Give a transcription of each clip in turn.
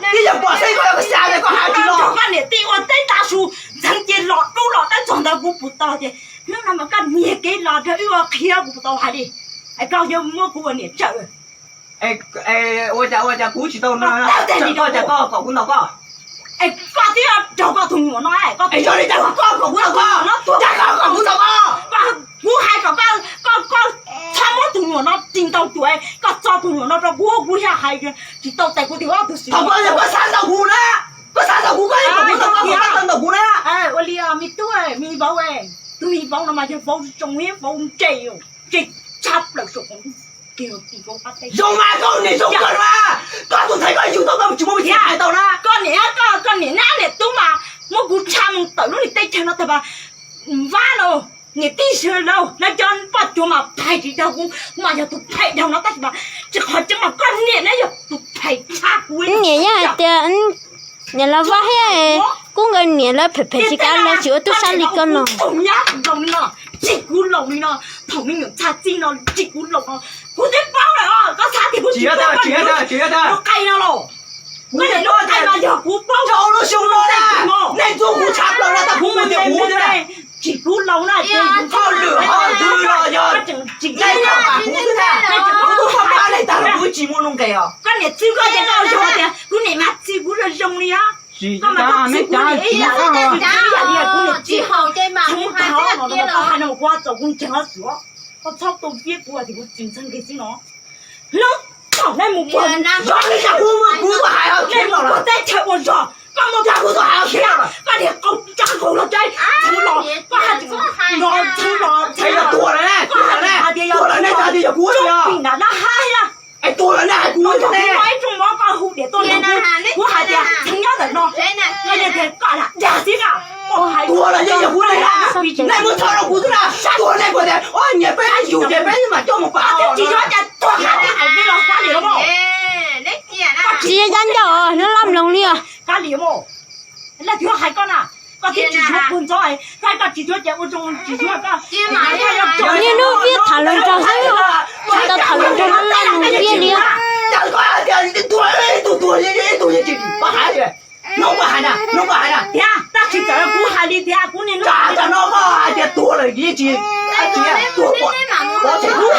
Ib yam pom xwb koj xav li koj hais tsis los. Koj niam tij ua teb tav su, ntxeev ces los dub los dawb txog ntawd kuv pum tau tias hnub no mas koj niag kev los nrog wb ua qhia kuv pum tau hais li. Koj yuav muab kuv ua niam tsawm. Ua cas ua cas kuv tsis tau no, koj cas koj kom kuv ntaus koj. Es koj twb raug koj tus nyuam no, koj yog li cas koj kom kuv txog koj no, koj kom kuv txog koj, kuv hais kom koj, koj txhob muab tus nyuam no ris ntau cuam, koj tso tus nyuam no rau kuv, kuv yog hais tsis tau tes kuv tias ob tug xwb. Thaum koj yog koj xav ntaus kuv na, koj xav ntaus kuv, koj kom kuv txog koj, koj txhob ntaus kuv na. Ua li me tub, me vauv, tus me vauv no mas yog vauv zoo, vauv ntse, ntse tshaj plaws saum. Zoo mas koj niam zoo kawg mas, koj tus ntxhais koj yug tau koj tsis muaj peev xwm hais tau na. Koj niam, koj niam nab niam tub mas muab kuv tshaj mus tawm lub niag teb chaws no tag mas, vab los niam tij sawv daws, lawv cov poj cuav mas phais tsis dhau kuv, kuv mas yog tus phais dhau no tab sis mas tsis qhov tseeb mas koj niam nab yog tus phais tshaj kuv. Niam yog hais tias niam lawv vaj thiab, kuv nkawd niam lawv phem phem tsis kav lawv tsis ua tub sab li koj no. Tsis kuv laus li no, thaum me nyuam txhaj txij no tsis kuv laus no, kuv twb paub lawm os, koj xav tias kuv tsis paub, tsis yog, tsis yog, tsis yog, qai no los. Koj niam lub qai mas yog kuv paub. Rau lub xyoo no na, nej txuag kuv tshaj plaws no tas kuv mus tias kuv xwb na. Tsis kuv laus na, hauj lwm hauj twg los yog tsis nej tau tas kuv xwb na. Kuv twb tau pab nej tag los kuv tsis muaj nuj nqis os. Koj niam txwv koj ces koj zog tias kuv niam mas txwv kuv zoo zoo li os. Koj mas koj txwv kuv niam ib yam li kuv niam txwv koj, kuv hais no kuv txaus kuv ntseeg os. Koj txhob tuaj fiab kuv tias kuv tsis ntseeg kiag xwb no. Hnub thaum nej mus puag, zoo li cas kuv mus kuv tuaj hais, nej mus puag teb chaws ua zog, koj mus tag kuv tuaj hais thiab, koj niag qau tsa qau los tsev, txheev los, koj hais tias no txheev los, txheev los, tuag lawm ne, tuag lawm ne, tuag lawm ne, txog tias yog kuv, tsob pim nram dab haib na. Es tuag lawm ne, hais kuv ne, ib tsoom mov koj hu diam tuaj, kuv hais tias txheev nyob ntawm no, koj niag tias koj lam dag xwb na. Tuag lawm yeej yog kuv ne, nej muab tso rau kuv xwb na, tuag nej puas tias o nyias peb yug ces peb mam coj mus pam. Tsis yog cas tuag hais li hais li los kav liam los. Tsis yog cas ncauj no lab mloog li os. Kav liam os. Leej twg hais koj na, koj thiaj tsis yuav puag ntxov, koj tsis yuav ces ua zoo tsis yuav koj. Niaj hnub viab tham hluas nraug xwb, tsis tau tham hluas nraug laj laj nug viab li. Tias, tab sis txawm kuv hais li tias kuv niaj hnub, no koj hais tias tuag lawm yeej tsis, kuv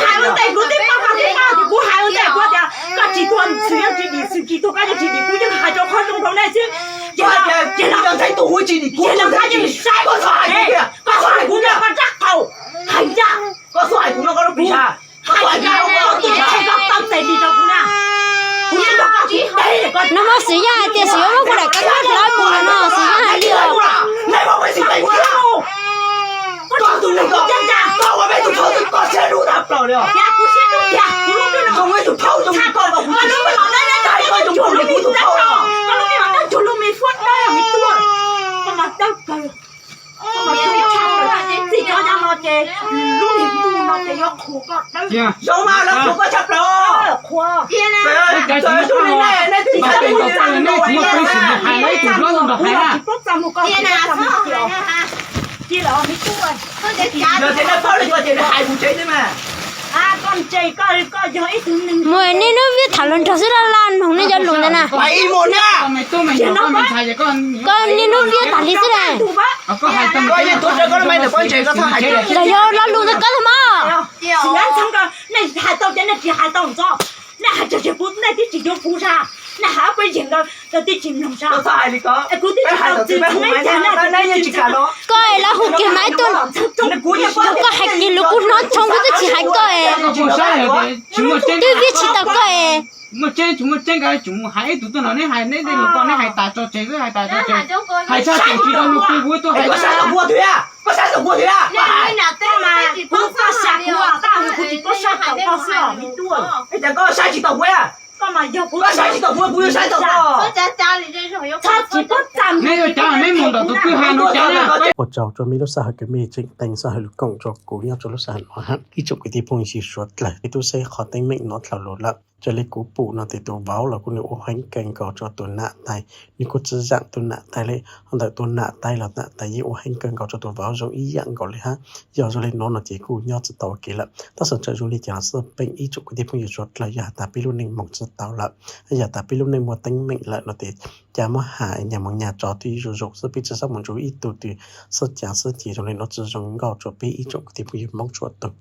hais ua ntej kuv twb paub koj twb paub tias kuv hais ua ntej kuv tias koj tsis tuag xwm yeej tsis dim, xwm tsis tuag koj yeej tsis dim, kuv yeej hais rau qhov zoo rau nej xwb. Ces los, ces los koj yeej saib, koj txhob hais kuv tias koj rab qau, hais ncaj, koj txhob hais kuv no koj lub pis sab, koj txhob hais kuv no koj lub pis sab, koj tau tes li rau kuv na. Kuv yeej rau koj tsis teb li koj. Nag hmo Xwm Yaj hais tias Xwm Yaj muab kuv daim kab hlab mus no, Xwm Yaj hais li os. Koj tus neeg koj, koj ua peb tus thauj, koj siab dub tag plaws li os. Koj ua peb tus thauj, koj ua peb tus thauj, koj ua peb tus thauj. Txij cov no ces lub niag ntuj no ces yuav qhuas koj dawb. Zoo mas lawv qhuas koj tshaj plaws. Qhuas. Tsis paub txaj mus koj, tsis paub txaj mus koj. Cia lawm me tub, yog tias nej paub li ko ces nej hais kuv tsev xwb mas. Koj ntse, koj, koj yog ib tug neeg. Mus niaj hnub viab tham hluas nraug xwb, laj laj mloog nej cov lus ntawd na. Koj niaj hnub viab tas li xwb na. Koj yeej tuav rawv koj lub maiv ntawm pob ntseg koj txhob hais. Yog lo lus ntawd koj tag mas. Nej hais tau ces nej tsis hais tau ntxov. Nej hais tsawg tsawg kuv, nej twb tsis yuav kuv sas. Nej hais ob peb yeeg ntawd, nej twb tsis mloog sas. Koj es lawv hu kiag mas ib tug, koj hais kiag lus kuv hnov ntshoo kuv twb tsis hais koj es. Twb viab tsis tau koj es. Muaj tseeb tsis muaj tseeb, koj tsis mus hais ib tug tuaj no, neb hais neb tej lus ko, neb hais tas tso tseg xwb, hais tas tso tseg. Hais tshaj tawm tsis tau lus kuv, kuv tuaj hais. Koj saib tau kuv twg a? Koj saib tau kuv twg a? Koj hais. Koj mas kuv, koj saib kuv, koj hais kuv tsis tau saib tau koj xwb os me tub. Es cas koj saib tsis tau kuv a? Koj mas yog kuv, koj saib tsis tau kuv, kuv yuav saib tau koj. Txhob tsis paub txaj. Neb yuav cov neb mus ntawm tus kwj ha no cov na. Ua tsaug rau meb lub sij hawm kws meb tseem teev sij hawm lug koom rau kuv nyob rau lub sij hawm no. Ib tsoom kwv tij phooj ywg suav dlawg, peb tub saib qhov teeb meem no dlhau lug lawm. Raws li kuv pum no ces tus vauv los kuj nws ua heev kawg nkaus rau tus nam tais, nws kuj tsi zaam tus nam tais li. Ho ntawm tus nam tais los nam tais yeej ua heev kawg nkaus rau tus vauv zoo ib yam nkaus li hab. Yog zoo li no no ces kuj nyob tsi tau ua ke lawm. Tab sis txawm zoo li cas los xij peem ib tsoom kwv tij phooj ywg suav dlawg, yog has tas peb lub neej moog tsi tau lawm, yog has tas peb lub neej muaj teeb meem lawm no ces ca muab has nyag moog nyag tso twb zoo zoo xwb, peb tsi xob mus ntsib ib tug twg xwb cas xwb ces zoo li no tsi zoo nkauj rua peb ib tsoom kwv tij phooj ywg Moob txhua tug.